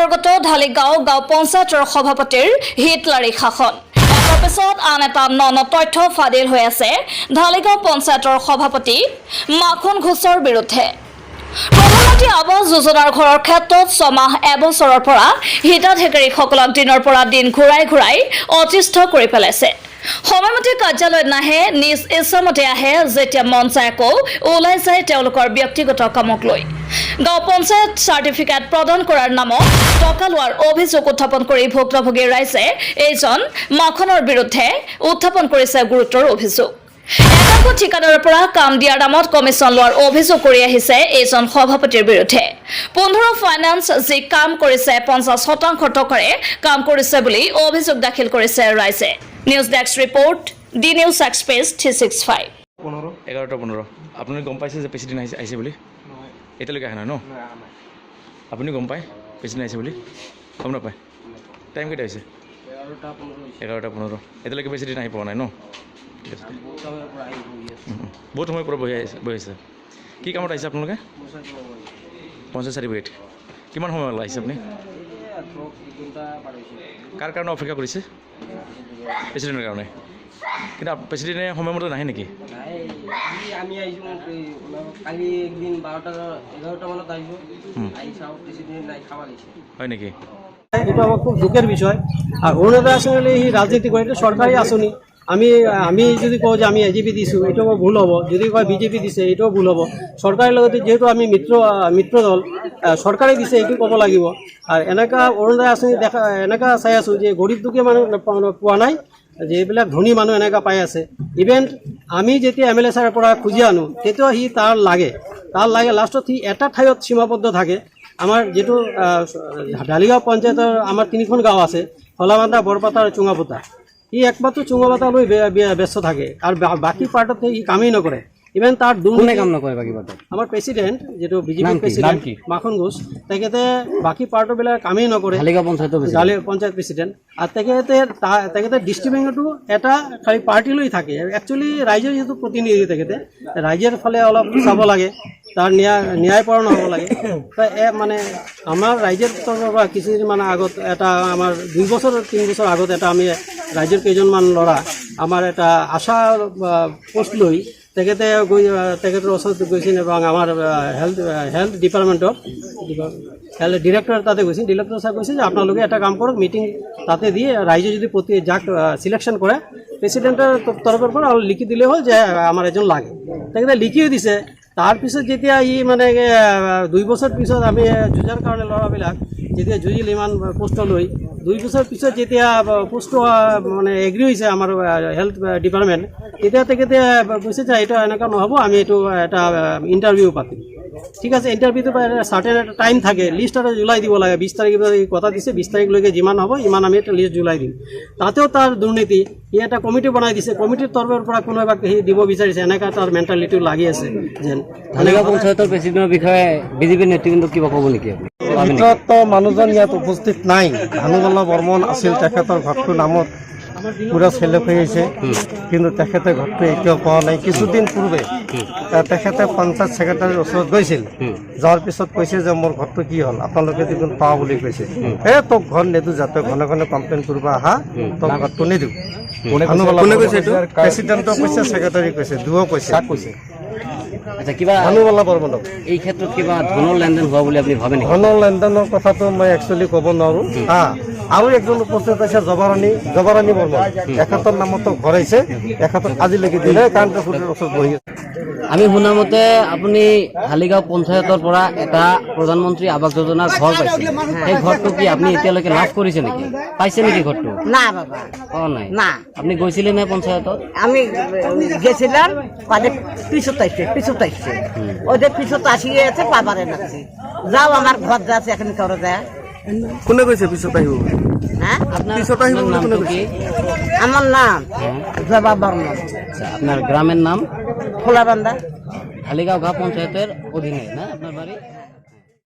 অন্তৰ্গত ঢালিগাঁও গাঁও পঞ্চায়তৰ সভাপতিৰ হিটলাৰী শাসন। এটাৰ পিছত আন এটা ন ন তথ্য ফাদিল হৈ আছে ঢালিগাঁও পঞ্চায়তৰ সভাপতি মাখন ঘোষৰ বিৰুদ্ধে। প্ৰধানমন্ত্ৰী আৱাস যোজনাৰ ঘৰৰ ক্ষেত্ৰত 6 মাহ এবছৰৰ পৰা হিতাধিকাৰীসকলক দিনৰ পৰা দিন ঘূৰাই ঘূৰাই অতিষ্ঠ কৰি পেলাইছে। সময়মতে কাৰ্যালয়ত নাহে, নিজ ইচ্ছামতে আহে, যেতিয়া মন যায় আকৌ ওলাই যায় তেওঁলোকৰ ব্যক্তিগত কামক লৈ। গাঁও পঞ্চায়ত চাৰ্টিফিকেট প্ৰদান কৰাৰ নামত টকা লোৱাৰ অভিযোগ উত্থাপন কৰি ভুক্তভোগী ৰাইজে এইজন মাখনৰ বিৰুদ্ধে উত্থাপন কৰিছে গুৰুতৰ অভিযোগ। একাংশ ঠিকাদাৰৰ পৰা কাম দিয়াৰ নামত কমিছন লোৱাৰ অভিযোগ কৰি আহিছে এইজন সভাপতিৰ বিৰুদ্ধে। 15 ফাইনেন্স যি কাম কৰিছে, 50% টকাৰে কাম কৰিছে বুলি অভিযোগ দাখিল কৰিছে ৰাইজে। News desk report, D News Express 365. 15। 11টা 15। আপুনি গম পাইছে যে প্ৰেচিডেণ্ট আহিছে আহিছে বুলি? এতিয়ালৈকে অহা নাই ন? আপুনি গম পায় প্ৰেচিডেণ্ট আহিছে বুলি? গম নাপায়। টাইম কেইটা হৈছে? 11টা 15। এতিয়ালৈকে প্ৰেচিডেণ্ট আহি পোৱা নাই ন? ঠিক আছে। বহুত সময়ৰ পৰা বহি আছে, বহি আছে। কি কামত আহিছে আপোনালোকে? পঞ্চায়ত চাৰ্টিফিকেট। কিমান সময় হ'ল আহিছে আপুনি? কাৰ কাৰণে অপেক্ষা কৰিছে? প্ৰেচিডেণ্টৰ কাৰণে। কিন্তু প্ৰেচিডেণ্টে সময়মতে নাহে নেকি? আমি আহিছোঁ কালি একদিন 12টা 11টা মানত আহিছোঁ। আহি চাওঁ, প্ৰেচিডেণ্ট নাই, খাব লাগিছে। হয় নেকি? এইটো আমাৰ খুব দুখেৰ বিষয়। আৰ অৰুণোদয় আঁচনি সি ৰাজনীতি কৰে, এইটো চৰকাৰী আঁচনি। আমি আমি যদি কওঁ যে আমি এজিপি দিছোঁ, এইটো ভুল হ'ব। যদি কয় বিজেপি দিছে, এইটোও ভুল হ'ব। চৰকাৰৰ লগতে যিহেতু আমি মিত্ৰ মিত্ৰ দল, চৰকাৰে দিছে এইটো ক'ব লাগিব। আৰু এনেকুৱা অৰুণোদয় আঁচনি দেখা এনেকুৱা চাই আছোঁ যে গৰীব দুখীয়া মানুহ পোৱা নাই, যে এইবিলাক ধনী মানুহ এনেকুৱা পাই আছে। ইভেন আমি যেতিয়া এম এল এ ছাৰৰ পৰা খুজি আনো, তেতিয়াও সি তাৰ লাগে লাষ্টত সি এটা ঠাইত সীমাবদ্ধ থাকে। আমাৰ যিটো ঢালিগাঁও পঞ্চায়তৰ আমাৰ তিনিখন গাঁও আছে, হলাবান্ধা, বৰপাতা আৰু চুঙাপোতা। সি একমাত্ৰ চুঙাপাতা লৈ ব্যস্ত থাকে আৰু বাকী পাৰ্টত সি কামেই নকৰে। ইভেন তাৰ কোনে দুৰ্নীতি কাম নকৰে বাকী পাৰ্টত? আমাৰ প্ৰেচিডেণ্ট, যিটো বিজেপি নাম কি? নাম প্ৰেচিডেণ্ট কি? মাখন ঘোষ, তেখেতে বাকী পাৰ্টবিলাক কামেই নকৰে। ঢালিগাঁও পঞ্চায়তৰ প্ৰেচিডেণ্ট। ঢালি পঞ্চায়ত প্ৰেচিডেণ্ট। আৰু তেখেতে ডিষ্ট্ৰিবিউটৰটো এটা খালি পাৰ্টি লৈ থাকে। একচুৱেলি ৰাইজৰ যিটো প্ৰতিনিধি, তেখেতে ৰাইজৰ ফালে অলপ চাব লাগে, তাৰ ন্যায়পৰায়ণ হ'ব লাগে। ত মানে আমাৰ ৰাইজৰ তৰফৰ পৰা কিছুদিনমান আগত এটা আমাৰ 2 বছৰ 3 বছৰ আগত এটা আমি ৰাইজৰ কেইজনমান ল'ৰা আমাৰ এটা আশা পোষ্ট লৈ তেখেতে গৈ তেখেতৰ ওচৰত গৈছিল এবং আমাৰ হেল্থ হেল্থ ডিপাৰ্টমেণ্টৰ হেল্থ ডিৰেক্টৰ তাতে গৈছিল। ডিৰেক্টৰ ছাৰ কৈছে যে আপোনালোকে এটা কাম কৰক, মিটিং তাতে দি ৰাইজে যদি প্ৰতি যাক চিলেকশ্যন কৰে, প্ৰেচিডেণ্টৰ তৰফৰ পৰা অলপ লিখি দিলে হ'ল যে আমাৰ এজন লাগে। তেখেতে লিখিও দিছে। তাৰপিছত যেতিয়া ই মানে 2 বছৰ পিছত আমি যুঁজাৰ কাৰণে ল'ৰাবিলাক যেতিয়া যুঁজিল ইমান পোষ্ট লৈ, 2 বছৰ পিছত যেতিয়া পোষ্টটো মানে এগ্ৰি হৈছে আমাৰ হেল্থ ডিপাৰ্টমেণ্ট, তেতিয়া তেখেতে কৈছে যে এইটো এনেকুৱা নহ'ব, আমি এইটো এটা ইণ্টাৰভিউ পাতিম। ঠিক আছে, ইণ্টাৰভিউটো চাৰ্টেন এটা টাইম থাকে, লিষ্ট এটা জুলাই দিব লাগে। 20 তাৰিখ কথা দিছে, 20 তাৰিখলৈকে যিমান হ'ব ইমান আমি এটা লিষ্ট জুলাই দিম। তাতেও তাৰ দুৰ্নীতি। সি এটা কমিটি বনাই দিছে, কমিটিৰ তৰফৰ পৰা কোনোবাক সি দিব বিচাৰিছে, এনেকুৱা তাৰ মেণ্টেলিটিও লাগি আছে যেন। ঢালিগাঁও পঞ্চায়তৰ প্ৰেচিডেণ্টৰ বিষয়ে বিজেপিৰ নেতৃবৃন্দক কিবা ক'ব নেকি আপুনি? ভাবে নেকি? ভিতৰততো মানুহজন ইয়াত উপস্থিত নাই। ভানুবালা বৰ্মন আছিল, তেখেতৰ ঘৰটোৰ নামত পূৰা চেলেপ হৈ আছে, কিন্তু তেখেতে ঘৰটো এতিয়াও পোৱা নাই। কিছুদিন পূৰ্বে তেখেতে পঞ্চায়ত ছেক্ৰেটাৰীৰ ওচৰত গৈছিল। যোৱাৰ পিছত কৈছে যে মোৰ ঘৰটো কি হ'ল, আপোনালোকে দেখোন পাওঁ বুলি কৈছে। এ তোক ঘৰ নিদিওঁ, যাতে ঘনে ঘনে কমপ্লেইন কৰিব আহা, তোক ঘৰটো নিদিওঁ। কোনে কৈছে এইটো? প্ৰেচিডেণ্টক কৈছে, ছেক্ৰেটাৰী কৈছে, দুয়ো কৈছে। কৈছে? আচ্ছা, কিবা ভানুবালা বৰ্মনক। এই ক্ষেত্ৰত কিবা ধনৰ লেনদেন হোৱা বুলি আপুনি ভাবে নেকি? ধনৰ লেনদেনৰ কথাটো মই একচুৱেলি ক'ব নোৱাৰোঁ। হা, আৰু একজন উপস্থিত আছে, জবাৰাণী বৰ্মন। এখেতৰ নামতো ঘৰ আহিছে, এখেতক আজিলৈকে দিলে কাৰেণ্টৰ খুঁটিৰ ওচৰত বহি আছে। আমি শুনা মতে আপুনি ঢালিগাঁও পঞ্চায়তৰ পৰা এটা প্ৰধানমন্ত্ৰী আৱাস যোজনাৰ ঘৰ পাইছে। সেই ঘৰটো কি আপুনি এতিয়ালৈকে লাভ কৰিছে নেকি? পাইছে নেকি ঘৰটো? না বাবা। পোৱা নাই? না। আপুনি গৈছিলে নে পঞ্চায়তত? আমি গেছিলাম, তাদের পিছত আসছে, পিছত আসছে, ওদের পিছত আসিয়ে আছে, পাবারে নাছি। যাও, আমার ঘর যাচ্ছে এখন করে যায়। কোনে কৈছে পিছত আহিব? হ্যাঁ। আপোনাৰ পিছত আহিব আপোনাৰ বুলি কোনে নামটো কি? আমার নাম হ্যাঁ। জবা বর্মন। আচ্ছা, আপনার গ্রামের নাম? খোলাবান্ধা। ঢালিগাঁও গাঁও পঞ্চায়েতের অধীনে না আপনার বাড়ি?